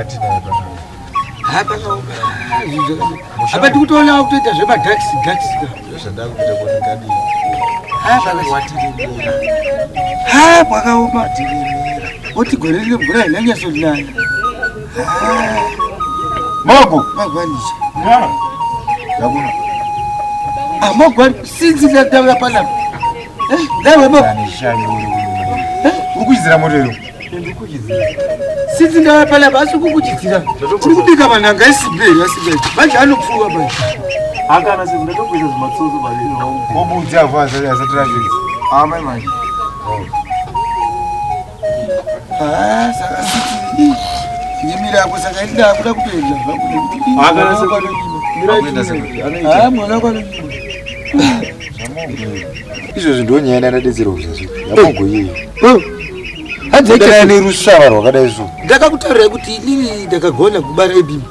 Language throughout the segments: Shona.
yatinayo panapa. Hapakaoma apa tikutoona kutoita zvemadhakisi dhakisi ka. Ndozvandakuita kuti ngadii. Watirimira. Ha kwakaoma. Watirimira. Oti gore rine mvura hainanyatsonaya. Mogo. Magwanisha. Mwana. Yakuna. Ah, mogwani sinzi ndataura panapa. Eh, ndawe mogo. Eh, uri kuchidzira moto iro. Sinzi ndauya panapa asi kukuchidzira. Tiri kubika manhanga esimbi here asingaiti. Manje anopfuwa manje. Hakana seku ndatokuisa zvimatsotso pazvinhu wangu. Kobudzi avo asati asati razvidza. Ah mai mai. Ah, saka siti. Ndimira apo saka ndakuda kutoenda zvangu nekuti. Hakana seku. Akuenda seku. Ah, mwana kwanonyima. Izvozvi ndo nyaya ndadetserwa kuzasi. Yamogo iyeyo. Hanzi Ndakaya nerusava rwakadai so. Ndakakutaurirai kuti inini ndakagona kubara ibimi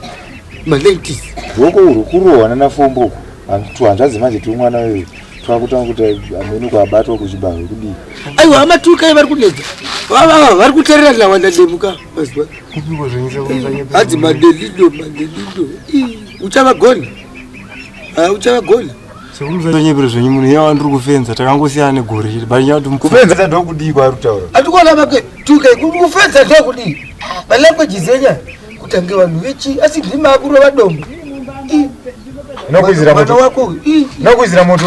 ma90s. Rwoko urwu kurohwa nana fombo uku. Tuhanzvadzi manje turi mwana wewe. Twakutanga kuti amene kuabatwa kuchibahwe kudii. Aiwa amatukai vari kunetsa. Vava vari kuterera lawanda ndemuka mazuva. Kupiko zvenyu sekunzanyepa. Hanzi madelido madelido. Ii, Uchavagona. Ah, uchavagona. Sekunzanyepero zvenyu munhu iye wandiri kufenza takangosiyana negore chete but nyaya kuti Kufenza ndokudii kwaari kutaura. Atikuona make tukai kufenza ndokudii. Malanguages enya kutange vanhu vechi asi ndima akurova dombo. Ii, Inokuizira Mwana moto. wako uyu. Ii. Inokuizira moto.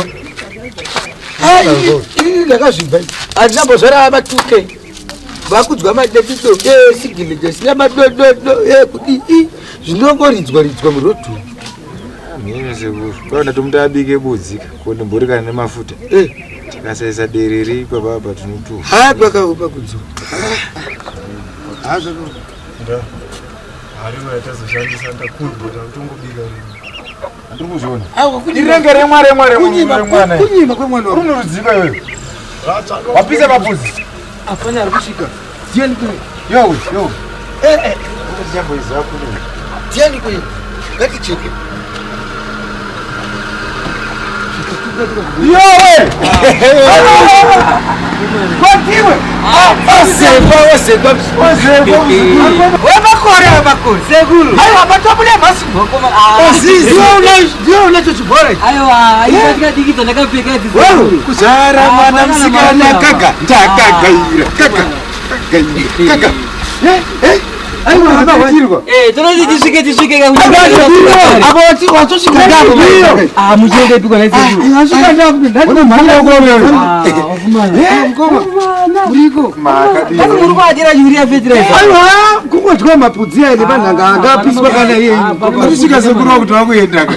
Ini ndakazvibva handinambozvara matuke vakudzwa madedido esigilijesi namadododo ekudii zvinongoridzwa ridzwa murodhu Mhino sekuru. Kwaona tomuti abike budzi ko ndimborikana nemafuta. Tikasaisa derere ipapa apa tinotuka. haa kwakaoma kudzwa haa zvakaoma nda hari yatazoshandisa ndakundwa takutongobika rini. Ndiri kuzviona. Awa, kunyima- Irenge remwa remwa remwa kunyima remwana. kunyima kwemwana wako. Runorudzika iwewe. Wapisa mapudzi. Afana ari kusvika ndiani kune Yowe, yowe. Eh, eh, Ndichamboiziva kune. ndiani kune ngaticheke Yowe! kwatiwe ozekwa ozekwa Ozekwa wemakore wemakore Sekuru. aiwa matobuda masimbokoma ndiwe unacho chibhora ichi Aiwa, ndikadikidza ndakapfeka idzi. Wewe, Kuzvara Ah, mwana mwana musikana mwana. kaga ndakagaira kaga kagaira kaga. Eh, eh. Aiwa, Eh, tonoti tisvike tisvike ka apo watosvika ndako Ah, muchienda ipiko na sekuru. wasvika ndako Ah, wafumana. muriko Asi muri kuadira urea fertilizer. aiwa kungodyiwa mapudzi aine panhanga anga apiswa kana iye Kusvika sekuru wakuti wakuendaka.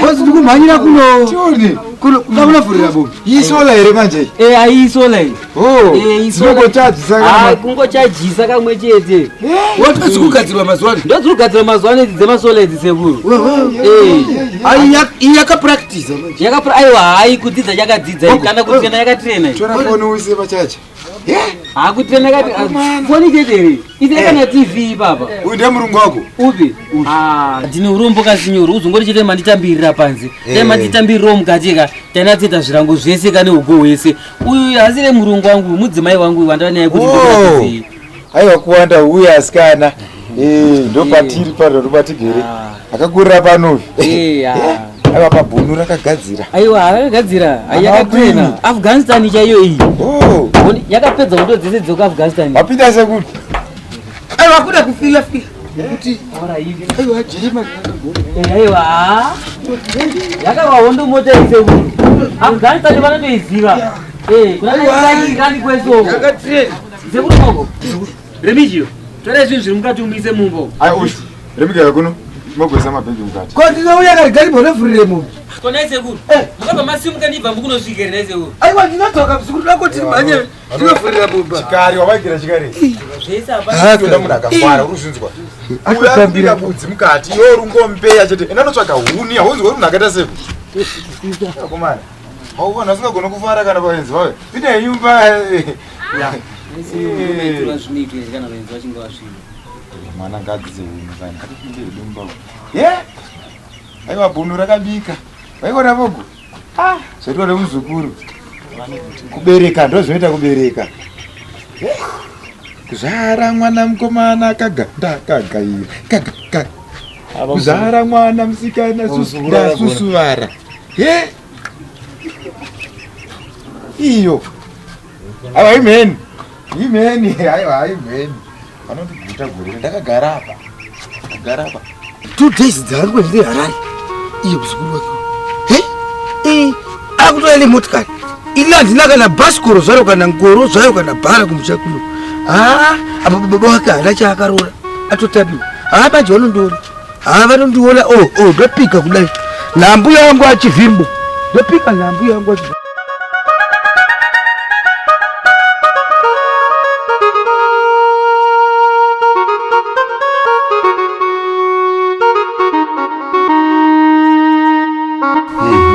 bosi ndikumhanyira kuno Tione. kunovhurira bombi Isola here manje? Eh, ai solar iyi. Oh, Eh, isola. dzinongochajisa Ah, kana kungochajisa kamwe chete. watotsi kugadzirwa mazuva ano Ndo dziri kugadzirwa mazuva ano idzi dzemasolar idzi sekuru. Eh. iyi yakapractiza manje Yakapra aiwa hai kudzidza yakadzidza iyi kana kutrena yakatrena iyi. tora foni uise pachacha. Ah, kutrena yakati foni chete here. Idzi kana TV ipapa. Uyu ndiye murungu wako. Upi? Ah, ndine urombo kasinyoro uzongori chete manditambirira panze. Dai manditambirirawo mukati ka tainatsoita zvirango zvese kane ugo hwese. Uyu hasire murungu wangu, mudzimai wangu wandava naye kuti Oh. ndikuratidze. Aiwa kuwanda uye asikana. Eh, ndopatiri pano ndopatigere. Ah. Akakurira pano. Eh, ah. Aiwa pabhunu rakagadzira. Aiwa, akagadzira. Ai Ana yakatrena. wakwini. Afghanistan chaiyo iyi. Oh, Yakapedza hondo dzese dzekuAfghanistan. wapinda sekuru. aiwa kuda kufila fila nekuti aiwa jerema Eh, Aiwa. ah. Yakarwa hondo mota iyi sekuru. Afghanistan vanotoiziva. Eh, kuna Iraq, Iran kwese uko. yakatrena Sekuru moko. Remigio, tora zvinhu zviri mukati umuise mumbo. Ai ushu. Remigaya kuno. Mogoisa mabhegi mukati. ko ndinouya karigari bonovhurire mumbi Konai sekuru. Mukabva masimuka ndibva mukunosvika here nai sekuru. aiwa ndinodzoka muzukuru dako tiri mhanye ndinovhurira mumba Chikari wavaigira chikari. Zvese hapana. Toda munhu akangwara uri kuzvinzwa. Uyu ari kubika budzi mukati, iwe uri kungombeya chete. Enda unotsvaga huni, haunzwi uri munhu akaita seku. Akomana. Hauona usingagoni kufara kana vaenzi vauya. Pinda henyu mumba. Tura zvinoitwa here kana vaenzi vachinge vasvika. Mwana ngaadzidze hunhu kani. Ngatipinde hedu mumba umu. Ye? Aiwa bhunu rakabika. Waikona vogo? Ah, zvaitwa nemuzukuru. Kubereka ndozvinoita kubereka. Kuzvara mwana mukomana kaga ndakagaira kaga kaga. Kuzvara mwana musikana ndasusuvara. He? Iyo. Aiwa imheni. Imheni, aiwa imheni. Vanondiguta gore ndakagara apa. Ndakagara apa. 2 days dzangu ndiri Harare. Iye muzukuru wake. He? Eh, akutouya nemotikari. Ini handina kana bhasikoro zvaro kana ngoro zvayo kana bhara kumusha kuno. Ah, apa baba wake haana chaakaroora. Atotabiwa. Ah, manje vanondiona. Ah, vanondiona. Oh, oh, ndopika kudai. Nambuya wangu achivhimbo. Ndopika nambuya wangu achivhimbo.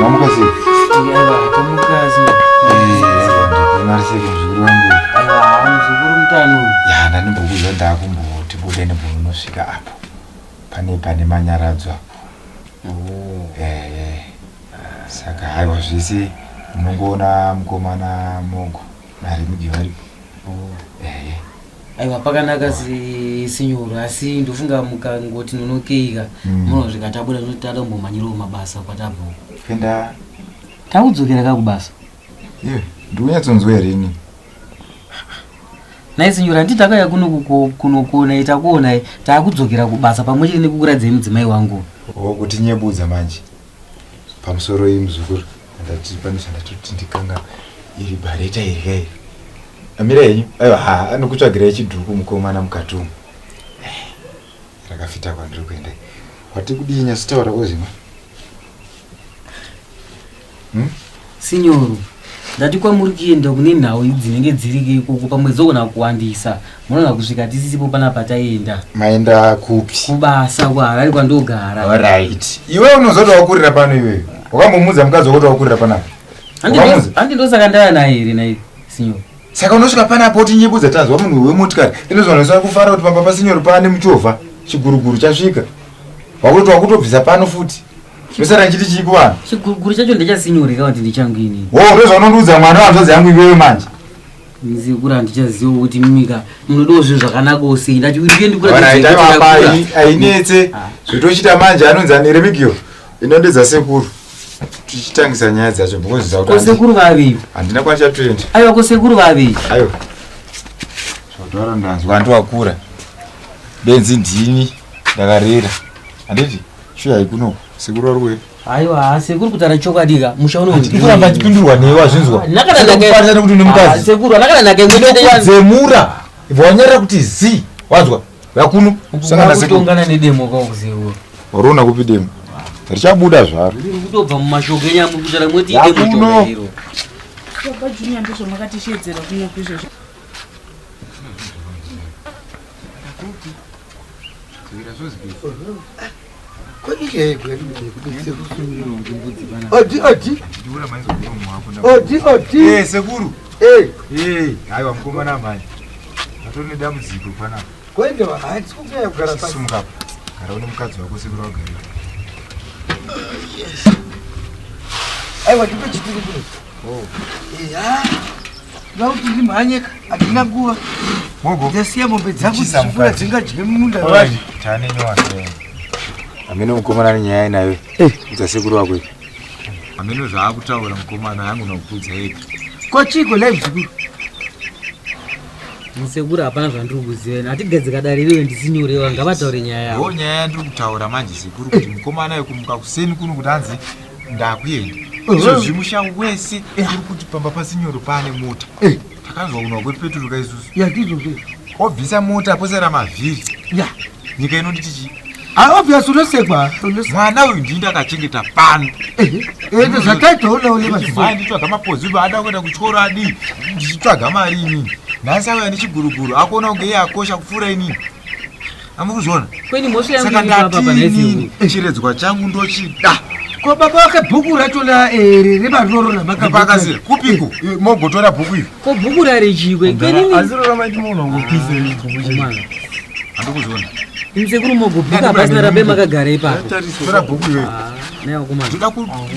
Mamuka sei? Aiwa, tamuka asi. Mari sei muzukuru wangu? Aiwa, muzukuru mutano. Ya, ndandimbokuudza ndakumboti bude ndimbonosvika apo. Pane pane manyaradzo apo. Oh. Eh. Saka haiwa zvese munongoona mukomana Mogo naRemigi varipo. Oh. Eh. Aiwa, pakanaka sinyoro, asi ndofunga mukangoti nonokeika munozvika tabuda noti tatombomhanyirawo mabasa kwatabva uko. Kuenda Takudzokera ka kubasa. iwe ndikunyatsonzwa here ini? Nhai sinyoro, handiti takauya kuno kunokuonai, takuonai, takudzokera kubasa pamwe chete nekukuradzai mudzimai wangu. Oh, kuti nyebudza manje. Pamusoro iyi muzukuru. Ndati pane zvandatoti ndikanga iri bhareta iri kai. Amira henyu. Aiwa ha anokutsvagirai chidhuku mukomana mukati umu. Rakafita kwandiri kuenda. Wati kudii nyasitaura ozima? Sinyoro, ndati kwamuri kuenda kune nhau dzinenge dziri ikoko pamwe dzogona kuwandisa, munoona kusvika tisisipo panapa taenda. Maenda kupi? Kubasa kuHarare kwandogara. Alright. Iwe unozoti wakurira pano iwewe. Wakambomudza mukadzi wako kuti wakurira panapa. Wakamuudza? Handi ndosaka ndaya naye here naye sinyoro? Saka unosvika panapa utinyebudza tanzwa munhu wemotikari. Inozwanisa kufara kuti pamba pasinyoro pane muchovha. Chiguruguru chasvika. Wakuti wakutobvisa pano futi. Ndosara ndichiti chii kuvanhu? Chiguruguru chacho ndechasinyoro ka kuti ndichangu inini. Wo ndozvaunondiudza mwana wehanzvadzi yangu iwewe manje. Nzikura handichaziva kuti mimika munodawo zvinhu zvakanaka sei. Ndati ndiye Alright, aiwa apa hainetse. Ah. Zvitochita manje anonzi ani Remigio. Inondedza sekuru. Tichitangisa nyaya dzacho because dzakuti Kosekuru vaviri. handina kwachatoenda. Aiwa, kosekuru vaviri. Aiwa. Zvataura ndanzwa antu akura. Benzi ndini ndakarera. Handiti? Shuya haikuno. Sekuru vari kuenda. Aiwa, sekuru kutaura chokwadi ka musha uno Ndikuramba ndichipindurwa newe wazvinzwa. Nakana ndake- Kufarisa nekuti une mukadzi. Sekuru anakana nake Ndinokudzemura. Ibva wanyarira kuti zi. Wanzwa? Yakuno. Sangana sekuru. kutongana nedemo kwakusekuru. Wariona kupi demo? Richabuda zvaro. Muri kutobva mumashoko enyu amuri kutaura moti idemo Yakuno. chona iro. Baba Junior ndizvo makatishedzera kuno izvozvo. Odi, odi. Odi, odi. Eh, sekuru. Eh, Eh, haiwa mukomana manje. Atori nedambudziko panapa. kuendewa handisi kukuya kugara pasi. Simuka apa. Gara une mukadzi wako sekuru wagarira. Aiwa, ndipo chitiri kuno. Oh. Eya. Ndauti ndimhanye handina nguva. Mogo. Ndasiya mombe dzangu Chisa dzichifura mukadzi. dzingadye mumunda wacho. Tane nyowani. Amene mukomana ane nyaya inayo. Eh. Udza sekuru wako. Amene zvaakutaura mukomana yangu nokudza ega. Kwachiko lai muzukuru. Musekuru hapana zvandiri kuziva ini. Hatigadzika dare iwewe ndisinyorewa ngavataure nyaya yavo. Ndo nyaya yandiri kutaura manje sekuru kuti mukomana yekumuka kuseni kuno kuti anzi ndakuenda. Izvozvi musha wese uri kuti pamba pasinyoro pane mota. Eh. Takanzwa kunwa kwepeturu ka isusu. Ya ndizvozvo. Obvisa mota posera mavhiri. Ya. Nyika inonditi chii? Ah, obvious unosekwa. Unosekwa. Mwana uyu ndini ndakachengeta pano. Eh, eh, zvataitoona ule maziso. Mhai nditsvaga mapozi uyu ada kuenda kuchikoro adii ndichitsvaga mari inini. Nhasi auya nechiguruguru akuona kunge iye akosha kupfuura inini. Amukuzviona? Kweni mhosva yangu Saka iri papa ndati pana inini sekuru. chiredzwa changu ndochida. Ko baba wake bhuku rachona remaroro Ndipakasira kupiko mogotora bhuku iri. Ko bhuku rare chikwe. Kweni Asi rora maiti munhu angopisa bhuku chete. Komana. Handikuzviona. Imi sekuru mogobhuka pasina rabe makagara ipapo. Tora bhuku iwewe. Naye wakomana. Ndoda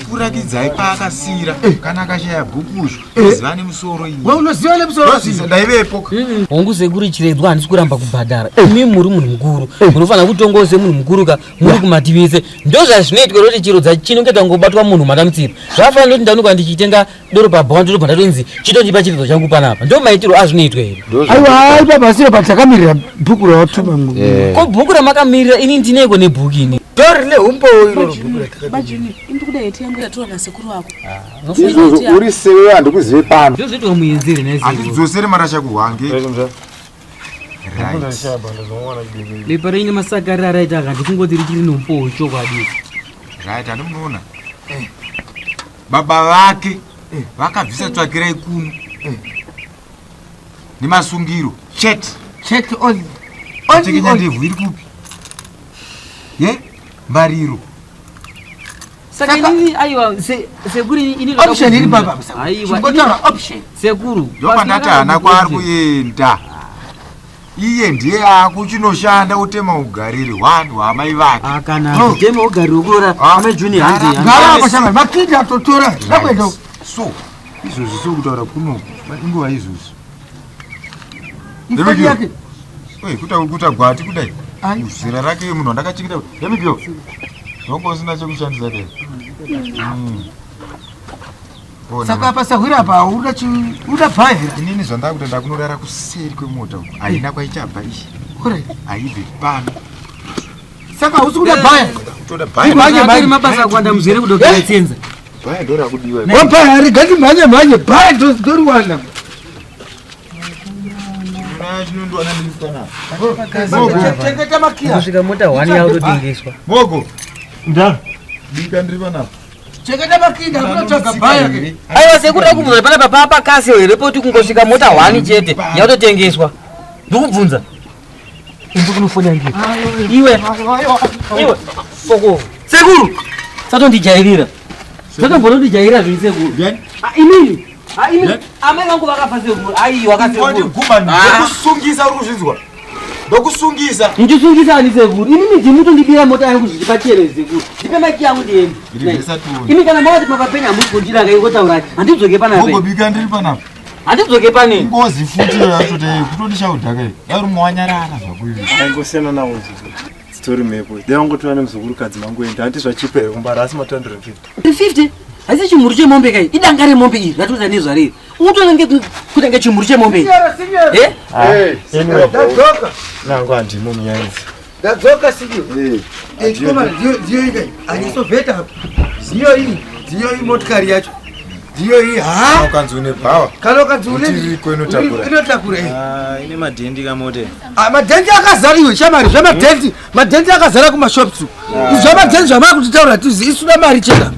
kurakidzai paakasiyira kana akashaya bhuku izvo ziva nemusoro ini. We unoziva nemusoro Ndozviziva, ndaivepo. Hongu sekuru chiredzwa handisi kuramba kubhadhara. Imi muri munhu mukuru. Munofanira kutongawo semunhu mukuru ka muri kumativi ese. Ndozvazvinoitwa kuti chirodza chinonge tangobatwa munhu matamutsipa. Zvafanira kuti ndaonekwa ndichitenga doro pabhawa ndotobva ndatonzi chitondipa chiredzo changu panapa. Ndo maitiro azvinoitwa here? Aiwa, ipapa siro patakamirira bhuku rawatuma. Ko bhuku ramakamirira ini ndineko nebhuku ini. Dori neumbowo iroro bhuku ratakamirira. Baba Junior, ini ndikuda heti yangu yatora nasekuru wako. Izvozvo uri sewe handikuzive pano. Ndozvoitwa muenzeri naye sekuru. Handidzosere marasha kuhwange. Right. Bepa renyu nemasakarira araita aka ndikungoti richiri nompowo chokwadi. Right, handimunoona. Baba vake vakabvisa tsvakirai kuno nemasungiro chete. Chete only. Only, Tekenya only. ndebvu iri kupi? Ye? Mbariro. Saka inini aiwa sekuru ini ndoda Option iri kubvunza. papa. Aiwa Chingotaura option. sekuru. Ndopandati haana kwaari kuenda. Iye ndiye akuchinoshanda utema ugariri hwani hwamai vake. Ah, kana kutema ugariri kurora Ah. ame junior handi. Gara apa shamwari, makindi atotora. Ndakuenda uko. So, izvozvi sokutaura kuno inguva izvozvi. Ifoni yake. Oi, kuta kuta gwati kudai. Ai. Zera rake munhu wandakachengeta. Yamibyo. Wanga usina chekushandisa kai. Ona. Saka apa sahwira apa uda chi uda bhaya here? Inini zvandakuita ndakunorara kuseri kwemota uku. Haina kwaichabva iyi. Alright. Haibve pano. Saka hausi kuda bhaya. Kutoda bhaya. Mhanye, mhanye. mabasa kuwanda muzere kudokera tsenza. Bhaya ndorakudiwa. Wabhaya regati mhanye mhanye bhaya ndoriwana. Muna chinondowana ndiri panapa. Chengeta makiya. Kusvika mota 1 yakutotengeswa. Mogo, Nda. bika ndiri panapa. Chengeta makiya ndakunotsvaga bhaya ke. Aiwa sekuru ndakubvunza panapa papa kasi here poti kungosvika mota 1 chete yakutotengeswa. Ndikubvunza. Indi kunofona ndiye. Iwe. Iwe. Foko. Sekuru. Satondijairira. Satombotondijairira zvinhu sekuru. Ndiani? Ah, inini. Ah, inini. Amai vangu vakafa sekuru. Aiwa kasekuru. Wandiguma ndokusungisa uri kuzvinzwa. Ndokusungisa. Ndichisungisa ani sekuru? Inini ndimutondibira mota yangu zviri pachena sekuru. Ndipe maki yangu ndiende. Reversa tuone. Imi kana mavati mapapenya hamusi kundiranga ingotaura ati handidzoke Mogo panapa. bika ndiri panapa. Handidzoke panini. Ngozi futi yacho te kutondishaudhaka iyi. Dai uri mwanyarara zvako izvi. Aingosiyana nawo izvozvo. Dzitori mhepo. Dai wangotora nemuzukurukadzi mangoenda. Hanti zvachipa here kumbara asi ma 250. 50 haisi chimhuru chemombe kai idanga remombe iri ratoita nezvariri utonenge kutange chimhuru chemombe iri Eh? Anyway, Ndadzoka. nangu handimo munyaya idzi. Ndadzoka sindio. Eh, chikomana ndiyo ndiyo ika. Anyisovheta apa. Ndiyo iyi, ndiyo iyi motikari yacho. Ndiyo iyi ha. Ukanzi une bhawa. Kana ukanzi une Utiriko inotakura. Inotakura. eh. Ah, ine madhendi kamote. Ah, madhendi akazara iwe shamari zvamadhendi madhendi akazara kumashops zvamadhendi zvamava kutitaura tizi isuna mari chena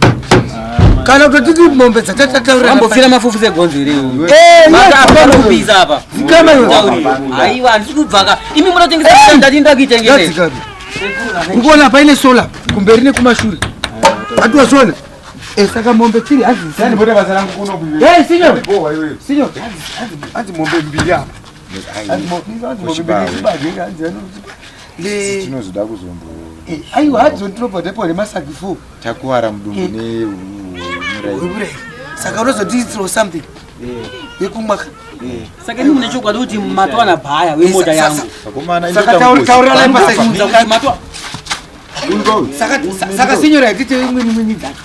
kana kutotiti mombe dzatataura Wambofira mafufu segonzo iri Eh, kupisa apa Dzikama iwe. aiwa handisi kubvaka imi munotengesa ndati ndakuitengesa Ngadzikame. Ukuona paine sola kumberi nekumashure atiwazviona saka mombe tiri hanzi Ndibode basa rangu kuno kuiwe. Hey, sinyo Bohwa iwe. sinyo hanzi mombe mbiri apa Hanzi mombe mbiri chibage, hanzi Tinozoda kuzombo aiwa hanzi ndinobva ndapiwa nemasagi 4 takuwara mudumbu nemurai. Webure. Saka unozotiitirawo something yekumwa ka saka imi mune chokwadi kuti matwana bhaya wemota yangu Vakomana Saka taurirana Ndikubvunza pasaka kuti matwa saka sinyora tiite imweni imweni dzacho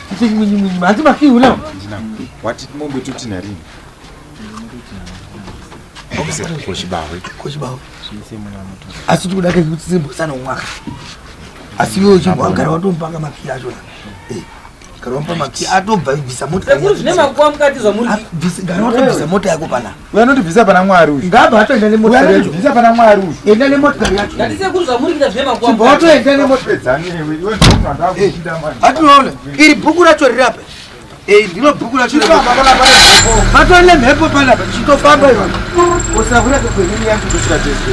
tiite imweni imweni hanzi makiyi unawo Wati mombe totina rini? Officer kochibawe. kochibawo asi tikuda ke kuti simbosana umwaka asi iwe uchimbogara watomupanga makiyi achona gara wamupa makiyi atobva bvisa mota sekuru zvine makuwa mukati zvamuri gara watobvisa mota yako panapa Uyanotibvisa pana Mwari uyu. ngabva atoenda nemotikari yacho Uyanotibvisa pana Mwari uyu. enda nemotikari yacho ndati sekuru zvamuri kuita zvine makuwa chibva mukati watoenda nemotikari Pedzani iwe iwe ndiwe ndakuchida manje. hatinoona iri bhuku racho riri apa ndiro bhuku racho patori nemhepo panapa chitofamba iwa usahwira kegwenini yangu Kusvika tese.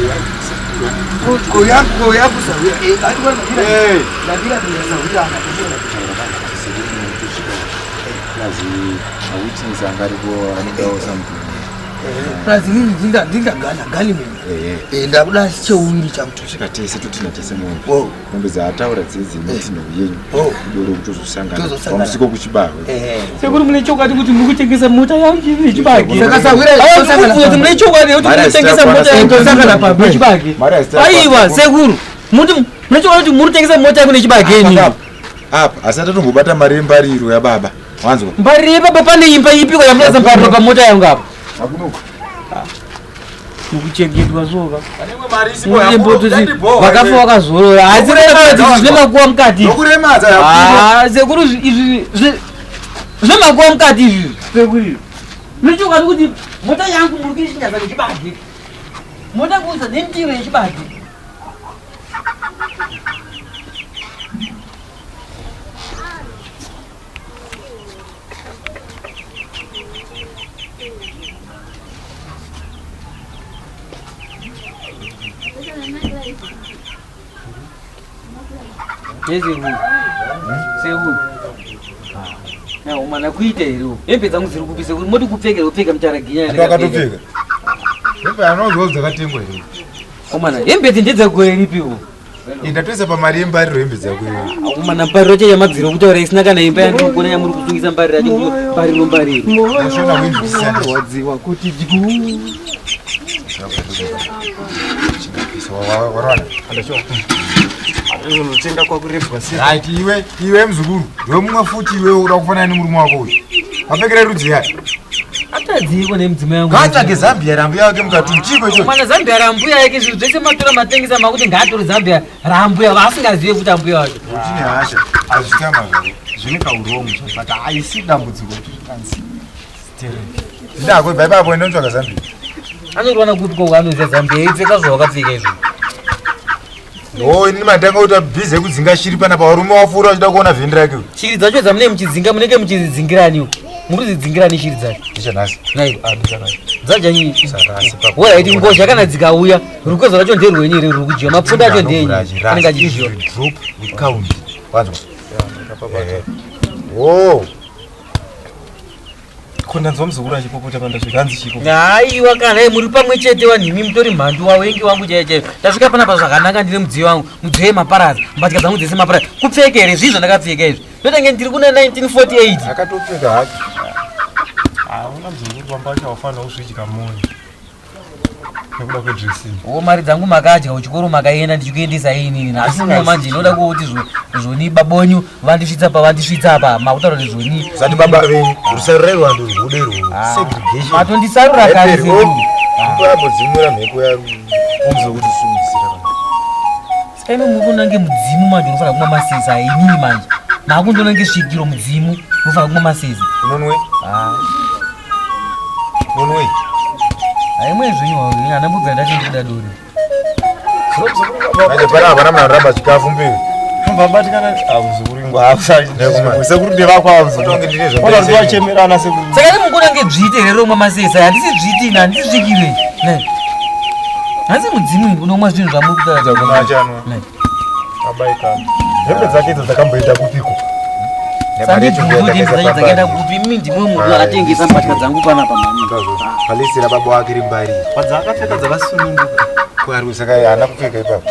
yangu yangu sahwira Eh. ndandira sahwira Plus, a witness angaripo anodawo something. Plus inini ndingagana gani mombe. Eh, ndakuda cheuwiri changu. Tosvika tese totina tese mombe. Oh. Mombe dzaataura dzedzi notino yenyu. Oh. Doro kutozosangana. Tozosangana. Pamusiko kuchibarwe. Eh. Sekuru mune chokwadi kuti muri kutengesa mota yangu nechibage. Saka sahwira tosangana. Kuti mune chokwadi kuti Mari muri kutengesa hazita mota yangu Tosangana pamwe. nechibage. Mari hazita Aiwa sekuru. Muti mune chokwadi kuti muri kutengesa mota yangu nechibage ini. Apa apa asati atombobata mari yembariro yababa. Wanzwa? Mbariro yebaba pane imba ipiko yamunoisa mbariro pamota yangu apa. Hakunuka. Mukuchengetwa soka. Pane mari isipo Vakafa vakazorora. Asi zvine makuwa mukati. Nokuremadza Ah, sekuru izvi zvine makuwa mukati izvi. Sekuru izvi. Mune chokwadi kuti mota yangu muri kuichinjaza nechibage. Mota kuuza nendiro yechibage. Sekuru. Sekuru. Na umana kuita here uku? Hembe dzangu dziri kupi sekuru? Moti kupfekera kupfeka mucharaginya Ndo akatopfeka. Hembe anonzwa dzakatengwa here? Umana hembe idzi ndedzegore ripi uku? Ndatoisa pamari yembariro hembe dzako iwe. Umana mbariro chacho yamabviro kutaura isina kana imba yandiri kuona yamuri kusungisa mbariro yacho mbariro mbariro. Ndashona kuinzwisisa. Rwadziwa kuti dyu. Warwana. Unotenga kwakurebwa sei? Right, iwe iwe muzukuru. Ndiwe mumwe futi iwe uda kufanana nemurume wako uyu. Wapfekera rudzi yari. Atadziko nemudzimai wangu. Ngaatsvage Zambia rambuya wake mukati chiko icho. Mana Zambia rambuya yake zvinhu zvese matora matengesa makuti ngaatore Zambia rambuya vaasingazive futi ambuya wacho. Uchine hasha. Azvitama zvako. Zvine kaurongo but haisi dambudziko kuti zvikanzi stereki. Ndako ibva ipapo enda unotsvaga Zambia. Anorwana kupi koko anoziva Zambia eipfeka zvawakapfeka izvo. Oh, ini matanga kuita busy yekudzinga shiri panapa varume wafura vachida kuona vhendi rake. uyu. Shiri dzacho dzamunenge muchidzinga munenge muchidzidzingirani uko. Muri kudzidzingirani shiri dzacho. Ndichanhasi. Nai. Ah, ndichanhasi. Dzajanyi. Sarasi papo. Horaiti ngozha kana dzikauya rukwezo rwacho nderwenyu here ruri kudyiwa mapfunda acho ndeenyu anenge achidyiwa. Drop we count. Wanzwa? Eh. Oh. Ko ndanzwa muzukuru achipopota pandasvika hanzi chiko. Aiwa kana muri pamwe chete vanhu imi mutori mhandu wawengi wangu chaiyo chaiyo. Ndasvika panapa zvakanaka ndine mudziyo wangu mudziyo yemaparadza mbatya dzangu dzese maparadza kupfeka here zvii zvandakapfeka izvi ndotange ndiri kuna 1948 Akatopfeka hake. Hauna muzukuru pamba pacho haufanira kuzvidya moyo. Nekuda kwedressing. O mari dzangu makadya kuchikoro makaenda ndichikuendesa inini nhasi uno manje inoda kuti zvoni babonyu vandisvitsa pa vandisvitsa apa makutaura kuti zvoni Zati baba venyu rusarura rwando rwude rwo. Segregation. matondisarura kare Haiperi, sekuru. oh. Ipapo dzimura mhepo yaru. Umzo kuti sungisira. Saka imi muri kunange mudzimu manje unofanira kumwa masese ainini manje makundonange svikiro mudzimu unofanira kumwa masese Unonwe? Unonwe? haimwe zvenyu hana mbobvira ndati ndikuda dori Manje pana hapana munhu anoramba chikafu mberi. Vabatikana ah muzukuru ingu hakusai. Nekumana. Sekuru ndevako ava muzukuru. Tonge ndine Ona kuti zvandiri. vachemerana sekuru. saka imi mukunange dzvite here romwa masese handisi dzviti ini handisi svikiro ini Nai. hanzi mudzimu unomwa zvinhu zvamuri kutaura Kuna chanwa. Nai. Abaikana. Hembe dzake idzo dzakamboenda kupiko. Sandibvunze kuti hembe dzacho dzakaenda kupi imi ndimwe munhu akatengesa mbatya dzangu panapa mani Palisira baba wake rimbari. Padzakapfeka dzakasununguka. Kwaru saka haana kupfeka ipapo.